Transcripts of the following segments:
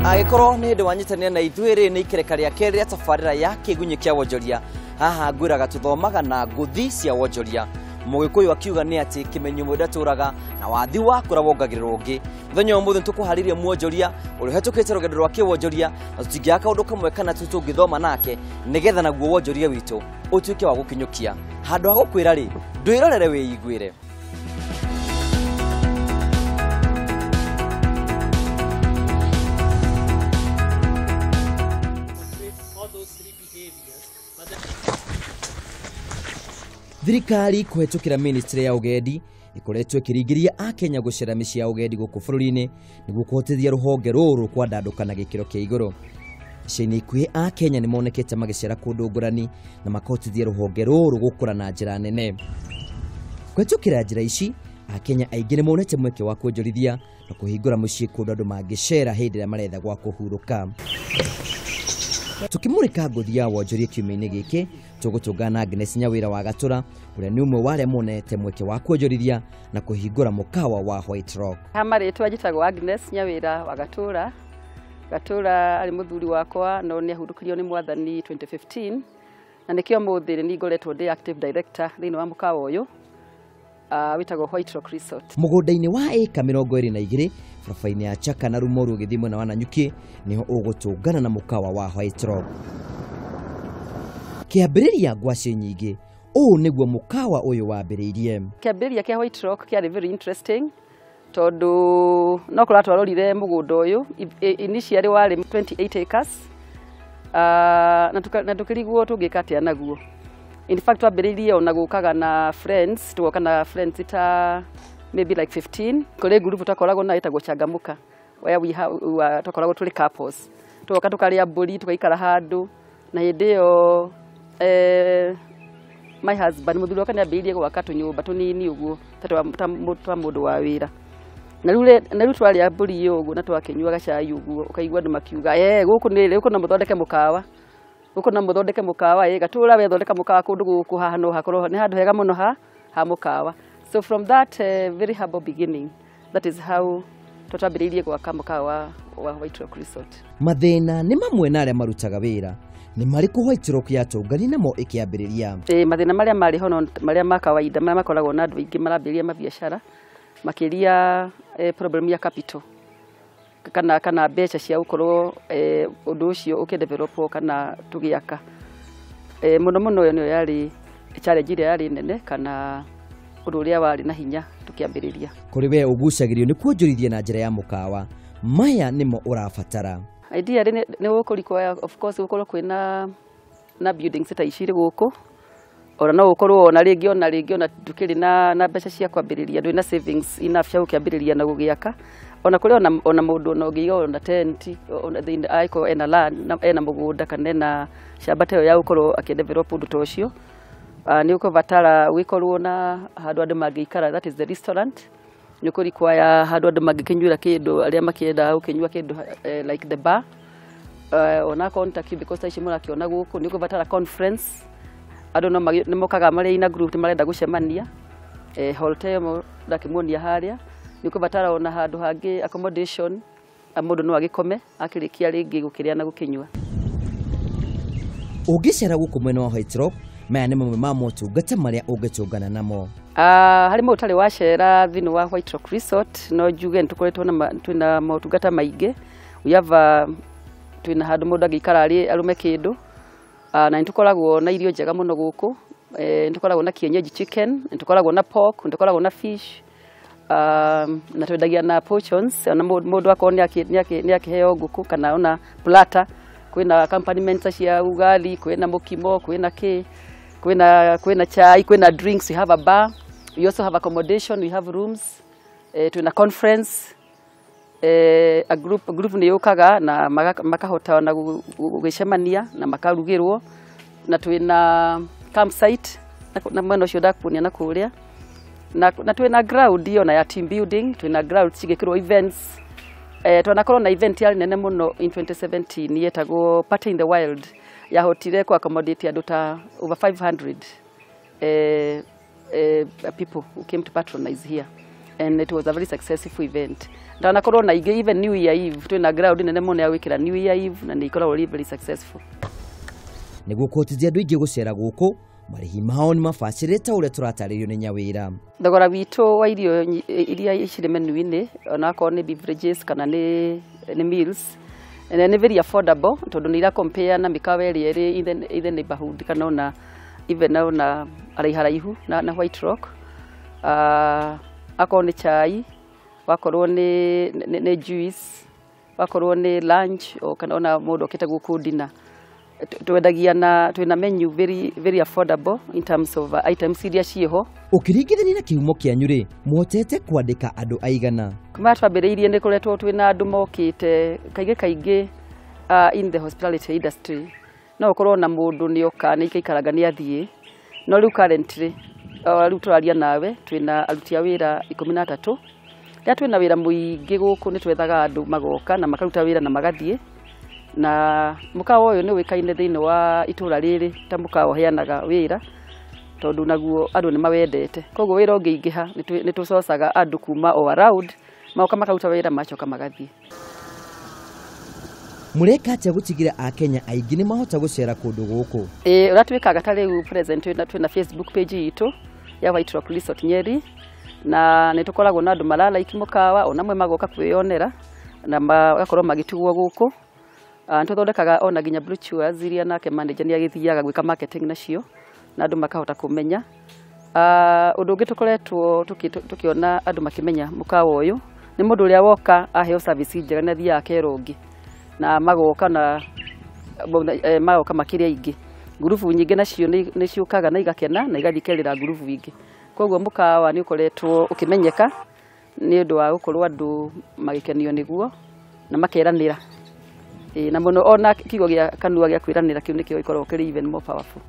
Angĩkorwo nĩ hĩndĩ wanyitanĩra na ithuĩ rĩ, nĩ ikereka rĩa kerĩ rĩa tabarĩra ya kĩgunyĩ kĩa wonjoria. Haha ngwĩraga tũthomaga na ngũthi cia wonjoria. Mũgĩkũyũ akiuga nĩ atĩ kĩmenyo ũmwe ndatũraga na wathi wakũra wongagĩrĩrwo ũngĩ. Mũthenya wa ũmũthĩ nĩtũkũharĩria mwonjoria ũrĩa ũhetũkĩte rũgendo rwa kĩwonjoria, na tũtingĩaga kaũndũ kamwe kana tũngĩthoma nake nĩgetha naguo wonjoria witũ ũtuĩke wa gũkinyũkia. Handũ ha gũkwĩra rĩ, ndwĩrorere wĩiguĩre. Thirikari kũhetũkĩra ministry ya ũgendi ĩkoretwo ĩkĩringĩria akenya gũcera mĩciĩ ya ũgendi gũkũ bũrũri-inĩ nĩguo kũhotithia rũhonge rũrũ kwandandũka na gĩkĩro kĩa igũrũ. Ica-inĩ ikuhĩ akenya nĩmonekete magĩcera kũndũ ngũrani na makahotithia rũhonge rũrũ gũkũra na njĩra nene. Kũhetũkĩra njĩra ici, akenya aingĩ nĩmonete mweke wa kwonjorithia na kũhingũra mũciĩ kũndũ andũ mangĩcera hĩndĩ ĩrĩa maretha gwa kũhurũka. Tukimurika ngũthi ya wonjoria kiumia-inĩ gĩkĩ, tũgũtũngana na Agnes Nyawĩra wa Gatũra, ũrĩa nĩ ũmwe wa arĩa monete mweke wa kwonjorithia na kũhingũra mũkawa wa White Rock. Ha marĩtwa njĩtagwo Agnes Nyawĩra wa Gatũra. Gatũra arĩ mũthuri wakwa no nĩ ahurũkirio nĩ mwathani 2015, na nĩkĩo mũthĩ nĩ ngoretwo ndĩ active director thĩinĩ wa mũkawa ũyũ wĩtagwo White Rock Resort. Mũgũnda-inĩ wa ĩka 22 barabara-inĩ ya Chaka na Rumoru ũgĩthiĩ mwena wa Nanyuki nĩho ũgũtũngana na mũkawa wa White Rock. Kĩambĩrĩria ngwacĩ nyingĩ, ũũ nĩguo mũkawa ũyũ wambĩrĩirie. Kĩambĩrĩria kĩa White Rock kĩarĩ very interesting tondũ no kũrĩa twarorire mũgũnda ũyũ initially warĩ 28 acres, na tũkĩrigwo tũngĩka atĩa naguo. In fact twambĩrĩirie ona gũkaga na friends, tũgoka na friends ta maybe like 15. Kũrĩ group twakoragwo nayo ĩtagwo Changamuka, where we twakoragwo tũrĩ couples. Tũgoka tũkarĩa mbũri, tũgaikara handũ, na hĩndĩ ĩyo my husband mũthuri wakwa nĩambĩrĩirie gwaka tũnyũmba tũnini ũguo ta twa mũndũ wa wĩra. Na rĩu twarĩa mbũri ĩyo ũguo na twakĩnyua gacai ũguo, ũkaigua andũ makiuga gũkũ nĩ gũkũ no mũthondeke mũkawa. Gũkũ no mũthondeke mũkawa, Gatũra we thondeka mũkawa kũndũ gũkũ haha no hakorwo nĩ handũ hega mũno ha mũkawa. So from that very humble beginning, that is how twambĩrĩirie gwaka mũkawa wa White Rock Resort. Mathĩna nĩ mamwe na arĩa marutaga wĩra nĩ marĩkũ White Rock yatũngani namo ĩkĩambĩrĩria? Mathĩna marĩa marĩ ho no marĩa ma kawaida marĩa makoragwo na andũ aingĩ marambĩrĩria mabiacara, makĩria problem ya capital kana mbeca cia gũkorwo ũndũ ũcio ũkĩdevelopwo kana tũgĩaka. Mũno mũno ĩyo nĩyo yarĩ challenge ĩrĩa yarĩ nene kana ũndũ ũrĩa warĩ na hinya tũkĩambĩrĩria. Kũrĩ we ũgucagĩrio nĩ kuonjorithia na njĩra ya mũkawa, maya nĩmo ũrabatara. Idea nĩ gũkũ require of course gũkorwo kwĩna na buildings ta ici irĩ gũkũ, ona no gũkorwo ona rĩngĩ ona ndũkĩrĩ na mbeca cia kwambĩrĩria, ndũrĩ na savings enough cia gũkĩambĩrĩria na gũgĩaka. Ona kũrĩ ona mũndũ ona ũngĩiga ona tent ona thĩinĩ angĩkorwo ena land ena mũgũnda kana ena shamba ta ĩyo ya gũkorwo akĩdevelop ũndũ ta ũcio. Nĩ ũkũbatara gũkorwo na handũ andũ mangĩikara, that is the restaurant. Nĩ ũkũ-require handũ andũ mangĩkĩnyuĩra kĩndũ, arĩa makĩendaga gũkĩnyua kĩndũ like the bar, ona akorwo nĩ ta cubicles ta ici mũrakĩona gũkũ. Nĩ ũkũbatara conference, andũ no nĩ mokaga marĩ ina group nĩ marenda gũcemania, hall ta ĩyo ndakĩmuonia harĩa. Nĩ ũkũbatara ona handũ hangĩ accommodation, mũndũ no agĩkome akĩrĩkia rĩngĩ gũkĩrĩa na gũkĩnyua. Ũngĩcera gũkũ mwena wa White Rock, maya nĩ mamwe ma motungata marĩa ũngĩtũngana namo. Harĩ mũndũ ũtarĩ wacera thĩinĩ wa White Rock Resort, no njuge nĩ tũkoretwo twĩna motungata maingĩ. We have twĩna handũ mũndũ angĩikara arũme kĩndũ, na nĩ tũkoragwo na irio njega mũno gũkũ. Nĩ tũkoragwo na kienyeji chicken, nĩ tũkoragwo na pork, nĩ tũkoragwo na fish, na twendagia na portions. Ona mũndũ akorwo nĩ akĩheo ngũkũ kana ona platter, kwĩna accompaniments cia ugali, kwĩna mũkimo, kwĩna kĩ, kwĩna chai, kwĩna drinks. We have a bar, we also have accommodation, we have rooms, twĩna conference, a group nĩ yũkaga na makahota ona gũgĩcemania na makarugĩrwo, na twĩna campsite na mwena ũcio ndakuonia na kũrĩa, na twĩna ground iyo na ya team building, twĩna ground cigĩkĩrwo events. Twanakorwo na event yarĩ nene mũno in 2017 yetagwo Party in the Wild, yahotire ku accommodate andũ ta over 500 people who came to patronize here. And it was a very successful event. Ndanakorwo na ingĩ even New Year Eve, twĩna ground nene mũno ya gwĩkĩra New Year Eve na nĩ ikoragwo ĩrĩ very successful. Nĩguo kũhotithia andũ aingĩ gũcera gũkũ, marĩhi mao nĩ mabacĩrĩre ta ũrĩa tũratarĩrio nĩ Nyawĩra. Thogora witũ wa irio iria cirĩ menu-inĩ, onakorwo nĩ beverages kana nĩ meals, nĩ very affordable tondũ nĩ ira compare na mĩkawa ĩrĩa ĩrĩ in the neighborhood kana ona even ona haraiharaihu na White Rock. Akorwo nĩ chai, wakorwo nĩ juice, wakorwo nĩ lunch o kana ona mũndũ okĩte gũkũ dinner, twendagia na twĩna menu very very affordable in terms of items iria ciĩho. Ũkĩringithania na kĩhumo kĩanyu rĩ, mũhotete kwandĩka andũ aigana? Kuma twambĩrĩirie nĩ koretwo twĩna andũ mokĩte kaingĩ kaingĩ in the hospitality industry, no ũkorwo na mũndũ nĩ oka nĩ ikaikaranga nĩ athiĩ, no rĩu currently, rĩu tũraria nawe, twĩna aruti a wĩra 13. Rĩrĩa twĩna wĩra mũingĩ gũkũ, nĩ twethaga andũ magoka na makaruta wĩra na magathiĩ. Na mũkawa ũyũ nĩ ũĩkaine thĩinĩ wa itũra rĩrĩ ta mũkawa ũheanaga wĩra, tondũ naguo andũ nĩ mawendete. Koguo wĩra ũngĩingĩha, nĩ tũcocaga andũ kuma o around magoka makaruta wĩra, macoka magathiĩ. Mũreka atĩa gũtigĩra Akenya aingĩ nĩ mahota gũcera kũndũ gũkũ? Ĩĩ, ũrĩa twĩkaga, ta rĩu present twĩna Facebook page itũ ya White Rock Resort Nyeri, na nĩ tũkoragwo na andũ maralaiki mũkawa, ona amwe magoka kwĩyonera na magakorwo magĩtigwo gũkũ. Nĩ tũthondekaga ona nginya brochures iria nake manager nĩ agĩthiaga gwĩka marketing nacio na andũ makahota kũmenya. Ũndũ ũngĩ tũkoretwo tũkĩona andũ makĩmenya mũkawa ũyũ nĩ mũndũ ũrĩa woka aheo service njega nĩ athiaga akera ũngĩ, na magoka na magoka makĩrĩ aingĩ. Ngurubu nyingĩ nacio nĩ ciũkaga na igakena na igathiĩ ikerĩra ngurubu ingĩ. Koguo mũkawa nĩ ũkoretwo ũkĩmenyeka nĩ ũndũ wa gũkorwo andũ magĩkenio nĩguo na makeranĩra. Ĩĩ, na mũno ona kiugo gĩa kanua gĩa kwĩranĩra kĩu nĩkĩo gĩkoragwo kĩrĩ even more powerful.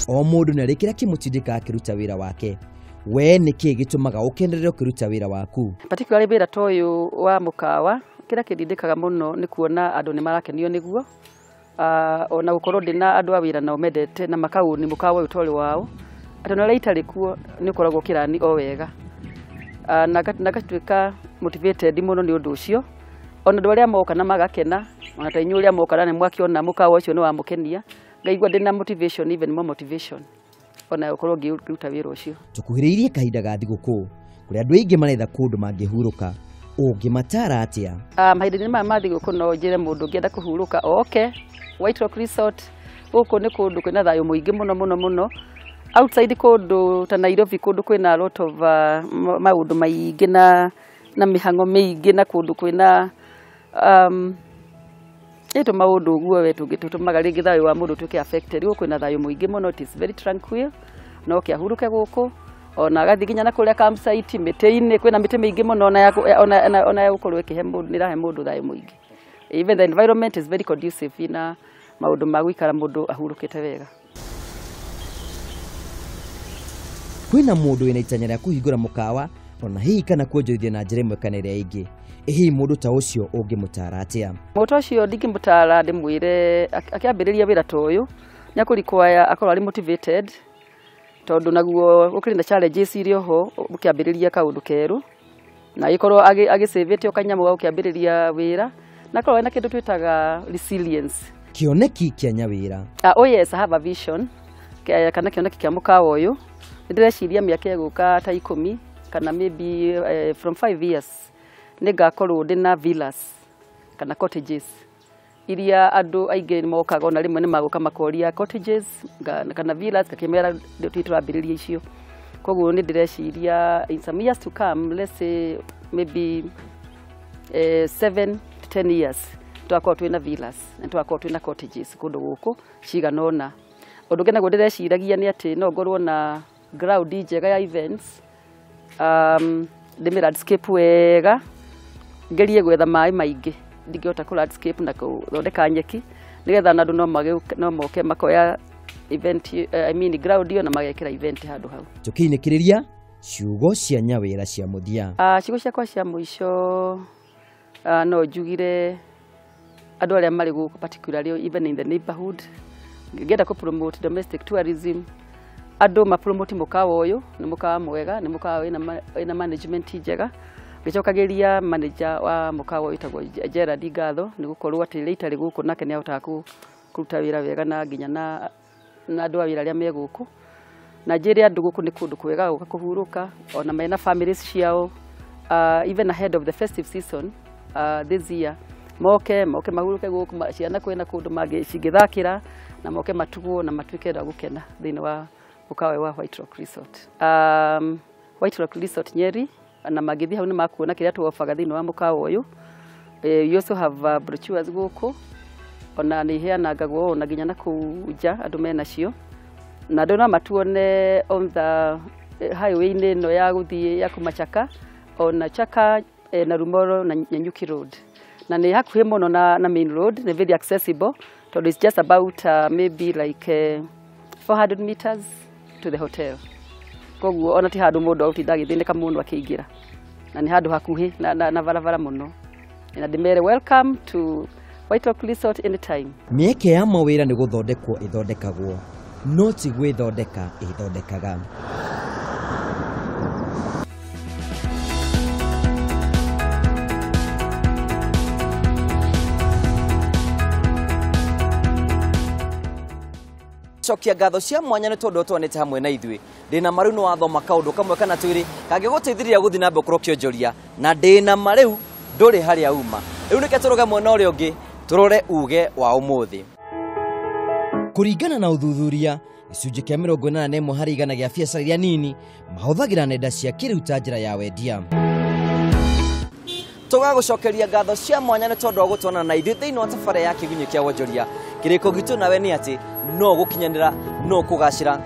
O mũndũ nĩ arĩ kĩrĩa kĩmũtindĩkaga akĩruta wĩra wake. We nĩ kĩĩ gĩtũmaga ũkenerere ũkĩruta wĩra waku? Particularly wĩra ta ũyũ wa mũkawa, kĩrĩa kĩndindĩkaga mũno nĩ kuona andũ nĩ marakenio nĩguo, ona gũkorwo ndĩna andũ a wĩra nao mendete na makaũni mũkawa ũyũ torĩ wao, atĩ ona ũrĩa itarĩ kuo nĩ ũkoragwo ũkĩrani o wega, na ngatuĩka motivated mũno nĩ ũndũ ũcio. Ona andũ arĩa moka na magakena, ona ta inyuĩ ũrĩa moka na nĩ mwakĩona mũkawa ũcio nĩ wamũkenia, ngaigua ndĩna motivation, even more motivation ona gũkorwo ngĩruta wĩra ũcio. Tũkuhĩrĩirie kahinda ga thigũkũ kũrĩa andũ aingĩ maretha kũndũ mangĩhurũka, ũngĩmatara atĩa? Mahinda-inĩ maya ma thigũkũ, no njĩre mũndũ ũngĩenda kũhurũka oke White Rock Resort. Gũkũ nĩ kũndũ kwĩna thayũ mũingĩ mũno mũno mũno. Outside kũndũ ta Nairobi, kũndũ kwĩna a lot of maũndũ maingĩ na mĩhang'o mĩingĩ na kũndũ kwĩna ĩtũ maũndũ ũguo we tũtũmaga rĩngĩ thayũ wa mũndũ ũtuĩke affected. Gũkũ kwĩna thayũ mũingĩ mũno, it is very tranquil. No oke ahurũke gũkũ, ona agathiĩ nginya na kũrĩa campsite mĩtĩ-inĩ, kwĩna mĩtĩ mĩingĩ mũno ona ya gũkorwo ĩkĩhe mũndũ, nĩ ĩrahe mũndũ thayũ mũingĩ. Even the environment is very conducive ina maũndũ ma gũikara mũndũ ahurũkĩte wega. Kwĩna mũndũ wĩna itanya rĩa kũhingũra mũkawa ona hihi kana kuonjorithia na njĩra ĩmwe kana ĩrĩa ĩngĩ, ĩ hihi mũndũ ta ũcio ũngĩmũtara atĩa? Mũndũ ũcio ndingĩmũtara ndĩmwĩre akĩambĩrĩria wĩra ta ũyũ nĩ akũrequire akorwo arĩ motivated, tondũ naguo gũkĩrĩ na challenges iria ho ũkĩambĩrĩria kaũndũ kerũ, na agĩkorwo agĩcĩvĩte o kanyamũ ga gũkĩambĩrĩria wĩra, na akorwo ena kĩndũ twĩtaga resilience. Kĩoneki kĩa Nyawĩra? Oh yes, I have a vision kana kĩoneki kĩa mũkawa ũyũ. Nĩ ndĩreciria mĩaka ĩgũka ta 10 kana maybe from 5 years nĩ ngakorwo ndĩna villas kana cottages iria andũ aingĩ mokaga, ona rĩmwe nĩ magũka makoria cottages kana villas, ngakĩmera tũtirĩ tũrambĩrĩria icio. Koguo nĩ ndĩreciria in some years to come, let's say maybe 7 to 10 years, tũgakorwo twĩna villas na tũgakorwo twĩna cottages kũndũ gũkũ cigana ũna. Ũndũ ũngĩ naguo ndĩreciragia nĩ atĩ no ngorwo na ground njega ya events, ndĩmĩ landscape wega, ngerie gwetha maĩ maingĩ ndingĩhota kũ landscape na gũthondeka nyeki, nĩgetha na andũ no moke makoya event, I mean ground ĩyo, na magekĩra event handũ hau. Tũkĩinĩkĩrĩria, ciugo cia Nyawĩra cia mũthia? Ciugo ciakwa cia mũico, no njugire andũ arĩa marĩ gũkũ, particularly even in the neighborhood, ngĩenda kũ promote domestic tourism. Andũ mapromote mũkawa ũyũ, nĩ mũkawa mwega, nĩ mũkawa wĩna management njega. Ngĩcokagĩria manager wa mũkawa ũyũ wĩtagwo Gerard ngatho nĩ gũkorwo atĩ rĩrĩa itarĩ gũkũ nake nĩ ahotaga kũruta wĩra wega na nginya na andũ a wĩra arĩa me gũkũ. Na njĩre andũ gũkũ nĩ kũndũ kwega gũka kũhurũka, ona mena families ciao, even ahead of the festive season this year, moke mahurũke gũkũ, ciana kwĩna kũndũ cingĩthakĩra, na moke matugwo na matuĩke andũ a gũkena thĩinĩ wa mũkawa wa White Rock Resort. White Rock Resort Nyeri, na mangĩthiĩ hau nĩ makuona kĩrĩa tũobaga thĩinĩ wa mũkawa ũyũ. You also have brochures gũkũ, ona nĩ iheanangagwo ona nginya na kũu nja andũ menacio. Na andũ no matuone on the highway-inĩ ĩno ya gũthiĩ ya kuma Chaka, ona Chaka na Rumoro na Nanyuki Road. Na nĩ hakuhĩ mũno na main road, nĩ very accessible, tondũ it's just about maybe like 400 meters to the hotel. Koguo ona ti handũ mũndũ agũtinda agĩthĩnĩka mũno akĩingĩra. Na nĩ handũ hakuhĩ na barabara mũno. Na ndĩmere welcome to White Rock Resort anytime. Mĩeke ya mawĩra nĩ gũthondekwo ĩthondekagwo, no ti gwĩthondeka ĩthondekaga. Cokia ngatho cia mwanya nĩ tondũ twanĩte hamwe na ithuĩ. Ndĩna marĩu nĩ wathoma kaũndũ kamwe kana twĩrĩ kangĩgũteithĩrĩria gũthiĩ na mbere gũkorwo ũkĩonjoria, na ndĩna marĩu ndũrĩ harĩa uma. Rĩu nĩke tũrũge mwena ũrĩa ũngĩ tũrore uge wa ũmũthĩ. Kũringana na ũthuthuria, gĩcunjĩ kĩa 81 harĩ igana gĩa biacara iria nini mahũthagĩra nenda cia kĩrĩu ta njĩra ya wendia. Tũgagũcokeria ngatho cia mwanya nĩ tondũ wa gũtwana na ithuĩ thĩinĩ wa tabarĩra ya Kĩgunyũ kĩa Wonjoria. Kĩrĩko gitũ nawe nĩ atĩ no gũkinyanĩra, no kũgacĩra.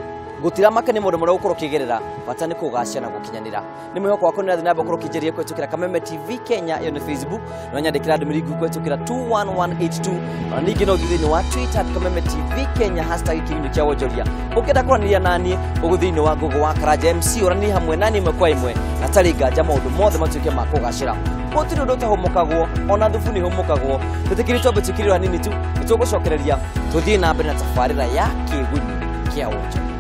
Gũtiramaka nĩ maũndũ marĩa ũgũkorwo ũkĩgerera, bata nĩ kũgacĩra na gũkinyanĩra. Nĩ mwĩhoko wakwa nĩ ũrathiĩ na mbere gũkorwo ũkĩnjĩria kũhĩtũkĩra Kameme TV Kenya, ĩyo nĩ Facebook, no nyandĩkĩra ndũmĩrĩri nguhĩ kũhĩtũkĩra 21182, ona ningĩ no ũthiĩ thĩinĩ wa Twitter at Kameme TV Kenya hashtag Kĩgunyũ kĩa Wonjoria. Ũngĩenda kwaranĩria naniĩ, ũgũthiĩ thĩinĩ wa Google wa Karanja MC, ũranĩrie hamwe naniĩ ĩmwe kwa ĩmwe, na tarĩ nganja maũndũ mothe matuĩke ma kũgacĩra. Gũtirĩ ũndũ ũtahũmũkagwo, ona thubu nĩ ihũmũkagwo. Twĩtĩkĩrie twambe twĩkĩrĩrwo hanini tu, nĩ tũgũcokereria tũthiĩ na mbere na tabarĩra ya Kĩgunyũ kĩa Wonjoria.